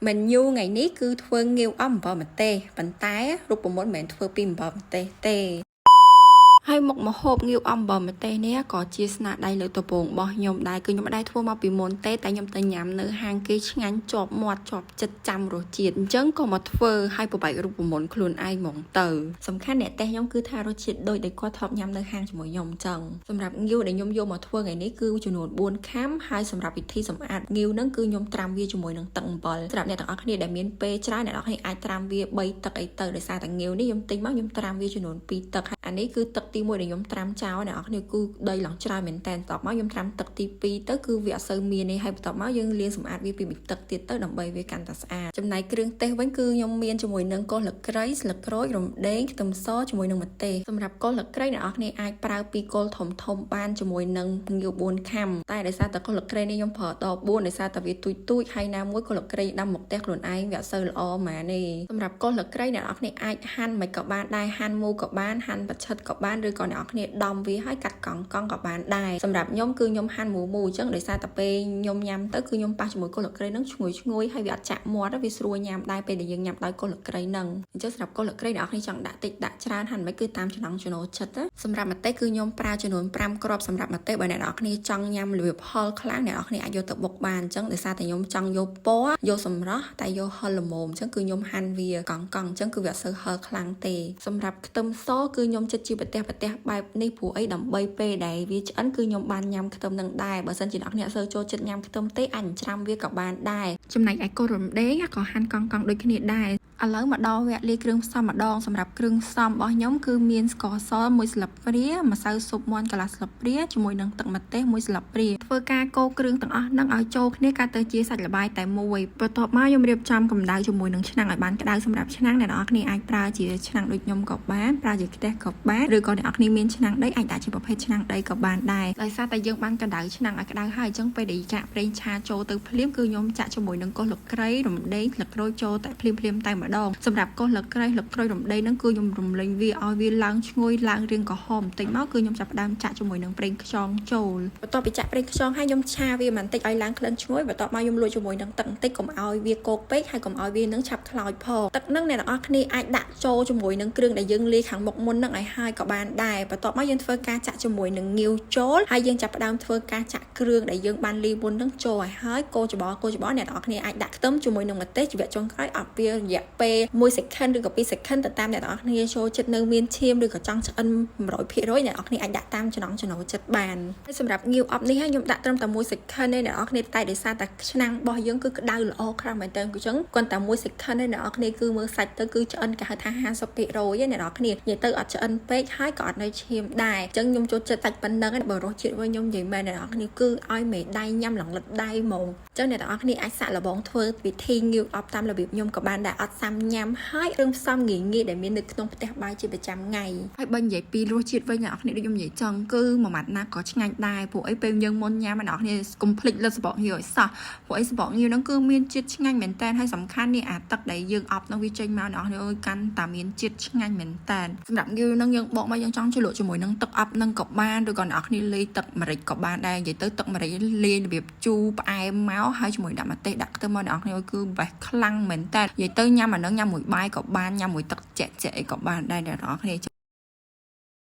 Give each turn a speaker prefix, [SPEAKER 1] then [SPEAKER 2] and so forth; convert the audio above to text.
[SPEAKER 1] Menu ថ្ងៃនេះគឺធ្វើងាវអប់អំបិលម្ទេសប៉ុន្តែរូបមន្តមិនមែនធ្វើពីអំបិលម្ទេសទេហើយមុខម្ហូបងាវអំបិលម្ទេសនេះក៏ជាស្នាដៃលើកដំបូងរបស់ខ្ញុំដែរគឺខ្ញុំមិនដែរធ្វើមកពីមុនទេតែខ្ញុំទៅញ៉ាំនៅហាងគេឆ្ងាញ់ជាប់មាត់ជាប់ចិត្តចាំរសជាតិអញ្ចឹងក៏មកធ្វើឲ្យប្របែករូបមន្តខ្លួនឯងហ្មងទៅសំខាន់អ្នកតេស្តខ្ញុំគឺថារសជាតិដូចដែលគាត់ធ្លាប់ញ៉ាំនៅហាងជាមួយខ្ញុំអញ្ចឹងសម្រាប់ងាវដែលខ្ញុំយកមកធ្វើថ្ងៃនេះគឺចំនួន4ខាំហើយសម្រាប់វិធីសម្អាតងាវហ្នឹងគឺខ្ញុំត្រាំវាជាមួយនឹងទឹកអំបិលសម្រាប់អ្នកទាំងអស់គ្នាដែលមានពេលច្រើនអ្នកទាំងអស់គ្នាអាចត្រាំវា3ទឹកអីទៅដោយសារតែងាវនេះខ្ញុំទិញមកខ្ញុំត្រាំវាចំនួន2ទឹកហើយអានេះគឺទឹកទី1ដែលខ្ញុំត្រាំចោលអ្នកនរគ្នាគឺដីឡើងច្រើនមែនតើបន្ទាប់មកខ្ញុំត្រាំទឹកទី2ទៅគឺវាអត់សូវមានទេហើយបន្ទាប់មកយើងលាងសម្អាតវាពីមួយទឹកទៀតទៅដើម្បីវាកាន់តែស្អាតចំណែកគ្រឿងទេសវិញគឺខ្ញុំមានជាមួយនឹងគល់ស្លឹកគ្រៃស្លឹកក្រូចរំដេងខ្ទឹមសជាមួយនឹងម្ទេសសម្រាប់គល់ស្លឹកគ្រៃអ្នកនរគ្នាអាចប្រើពីរគល់ធំធំបានជាមួយនឹងងាវ4ខាំតែដោយសារតែគល់ស្លឹកគ្រៃនេះខ្ញុំប្រើដល់4ដោយសារតែវាទូចទូចហើយណាមួយគល់ស្លឹកគ្រៃដាំមកផ្ទះខ្លួនឯងវាអត់សូវល្អហ្មងទេសម្រាប់គល់ស្លឹកគ្រៃអ្នកនរគ្នាអាចហាន់មិនក៏បានដែរហាន់មូក៏បានហាន់ប្រឆិតក៏បានឬក៏អ្នកនរគ្នាដំវាឲ្យកាត់កង់កង់ក៏បានដែរសម្រាប់ខ្ញុំគឺខ្ញុំហាន់មូមូអញ្ចឹងដោយសារតែពេលខ្ញុំញ៉ាំទៅគឺខ្ញុំប៉ះជាមួយគល់ស្លឹកគ្រៃហ្នឹងឈ្ងុយឈ្ងុយហើយវាអត់ចាក់មាត់វាស្រួលញ៉ាំដែរពេលដែលយើងញ៉ាំដោយគល់ស្លឹកគ្រៃហ្នឹងអញ្ចឹងសម្រាប់គល់ស្លឹកគ្រៃអ្នកនរគ្នាចង់ដាក់តិចដាក់ច្រើនហាន់មិនគឺតាមចំណង់ចំណូលចិត្តណាសម្រាប់ម្ទេសគឺខ្ញុំប្រើចំនួន5គ្រាប់សម្រាប់ម្ទេសបើអ្នកនរគ្នាចង់ញ៉ាំរបៀបហឹរខ្លាំងអ្នកនរគ្នាអាចយកទៅបុកបានអញ្ចឹងដោយសារតែខ្ញុំចង់យកពណ៌យកសម្រស់តែយកហឹរល្មមអញ្ចឹងគឺខ្ញុំហាន់វាកង់កង់អញ្ចឹងគឺវាអត់សូវហឹរខ្លាំងទេសម្រាប់ខ្ទឹមសគឺខ្ញុំចិត្តជាប្រទេសប្រទេសបែបនេះព្រោះអីដើម្បីពេលដែលវាឆ្អិនគឺខ្ញុំបានញ៉ាំខ្ទឹមនឹងដែរបើសិនជាអ្នកនរអត់សូវចូលចិត្តញ៉ាំខ្ទឹមទេអាចច្រាំវាក៏បានដែរចំណែកឯគល់រំដេងក៏ហាន់កង់កង់ដូចគ្នាដែរឥឡូវមកដល់វគ្គលាយគ្រឿងផ្សំម្ដងសម្រាប់គ្រឿងផ្សំរបស់ខ្ញុំគឺមានស្ករស1ស្លាបព្រាម្សៅស៊ុបមាន់កន្លះស្លាបព្រាជាមួយនឹងទឹកម្ទេស1ស្លាបព្រាធ្វើការកូរគ្រឿងទាំងអស់នឹងឲ្យចូលគ្នាកាត់ទៅជាសាច់ល្បាយតែមួយបន្ទាប់មកខ្ញុំរៀបចំកម្ដៅជាមួយនឹងឆ្នាំងឲ្យបានក្ដៅសម្រាប់ឆ្នាំងអ្នកនរគ្នាអាចប្រើជាឆ្នាំងដូចខ្ញុំក៏បានប្រើជាខ្ទះក៏បានឬក៏អ្នកនរគ្នាមានឆ្នាំងដីអាចដាក់ជាប្រភេទឆ្នាំងដីក៏បានដែរដោយសារតែយើងបានកម្ដៅឆ្នាំងឲ្យក្ដៅហើយអញ្ចឹងពេលដែលចាក់ប្រេងឆាចូលទៅភ្លាមគឺខ្ញុំចាក់ជាមួយនឹងគល់ស្លឹកគ្រៃរំដេងស្លឹកក្រូចចូលតែភ្លាមភ្លាមតែម្ដងសម្រាប់គល់ស្លឹកគ្រៃស្លឹកក្រូចរំដេងហ្នឹងគឺខ្ញុំរំលេងវាឲ្យវាឡើងឈ្ងុយឡើងរាងក្រហមបន្តិចមកគឺខ្ញុំចាប់ផ្ដើមចាក់ជាមួយនឹងប្រេងខ្យងចូលបន្ទាប់ពីចាក់ប្រេងខ្យងហើយខ្ញុំឆាវាបន្តិចឲ្យឡើងក្លិនឈ្ងុយបន្ទាប់មកខ្ញុំលួចជាមួយនឹងទឹកបន្តិចកុំឲ្យវាគោកពេកហើយកុំឲ្យវានឹងឆាប់ខ្លោចផងទឹកហ្នឹងអ្នកទាំងអស់គ្នាអាចដាក់ចូលជាមួយនឹងគ្រឿងដែលយើងលាយខាងមុខមុនហ្នឹងឲ្យហើយក៏បានដែរបន្ទាប់មកយើងធ្វើការចាក់ជាមួយនឹងងាវចូលហើយយើងចាប់ផ្ដើមធ្វើការចាក់គ្រឿងដែលយើងបានលាយមុនហ្នឹងចូលឲ្យហើយកូរច្បល់កូរច្បល់អ្នកទាំងអស់គ្នាអាចដាក់ខ្ទឹមជាមួយនឹងម្ទេសជីវៈចុងក្រោយអត់វារយៈពេល1 second ឬក៏2 second ទៅតាមអ្នកទាំងអស់គ្នាចូលចិត្តនៅមានឈាមឬក៏ចង់ឆ្អិន100%អ្នកទាំងអស់គ្នាអាចដាក់តាមចំណង់ចំណូលចិត្តបានហើយសម្រាប់ងាវអប់នេះខ្ញុំដាក់ត្រឹមតែ1 second ទេអ្នកទាំងអស់គ្នាតែដោយសារតែឆ្នាំងរបស់យើងគឺក្តៅល្អខ្លាំងមែនតើអញ្ចឹងគាត់តែ1 second ទេអ្នកទាំងអស់គ្នាគឺមើលសាច់ទៅគឺឆ្អិនគេហៅថា50%ទេអ្នកទាំងអស់គ្នានិយាយទៅអត់ឆ្អិនពេកហើយក៏អត់នៅឈាមដែរអញ្ចឹងខ្ញុំចូលចិត្តសាច់ប៉ុណ្ណឹងបើរសជាតិវិញខ្ញុំនិយាយមែនអ្នកទាំងអស់គ្នាគឺឲ្យមេដៃញ៉ាំឡើងលិតដៃហ្មងអញ្ចឹងអ្នកទាំងអស់គ្នាអាចសាកល្បងធ្វើវិធីងាវអប់តាមរបៀបខ្ញុំក៏បានដែរអត់សាំញ៉ាំហើយគ្រឿងផ្សំងាយងាយដែលមាននៅក្នុងផ្ទះបាយជាប្រចាំថ្ងៃហើយបើនិយាយពីរសជាតិវិញអ្នកនរគ្នាដូចខ្ញុំនិយាយចង់គឺមួយម៉ាត់ណាក៏ឆ្ងាញ់ដែរព្រោះអីពេលយើងមុនញ៉ាំអ្នកនរគ្នាកុំភ្លេចលិតសបកងាវឲ្យសោះព្រោះអីសបកងាវហ្នឹងគឺមានជាតិឆ្ងាញ់មែនតើហើយសំខាន់នេះអាទឹកដែលយើងអប់ហ្នឹងវាចេញមកអ្នកនរគ្នាអើយកាន់តែមានជាតិឆ្ងាញ់មែនតើសម្រាប់ងាវហ្នឹងយើងបកមកយើងចង់ជ្រលក់ជាមួយនឹងទឹកអប់ហ្នឹងក៏បានឬក៏អ្នកនរគ្នាលាយទឹកម្រេចក៏បានដែរនិយាយទៅទឹកម្រេចលាយរបៀបជូរផ្អែមមកហើយជាមួយដាក់ម្ទេសដាក់ខ្ទឹមមកអ្នកនរគ្នាគឺបេះខ្លាំងមែនតើនិយាយទៅញ៉ាំអាហ្នឹងញ៉ាំមួយបាយក៏បានញ៉ាំមួយទឹកជែកជែកអីក៏បានដែរអ្នកនរគ្នា។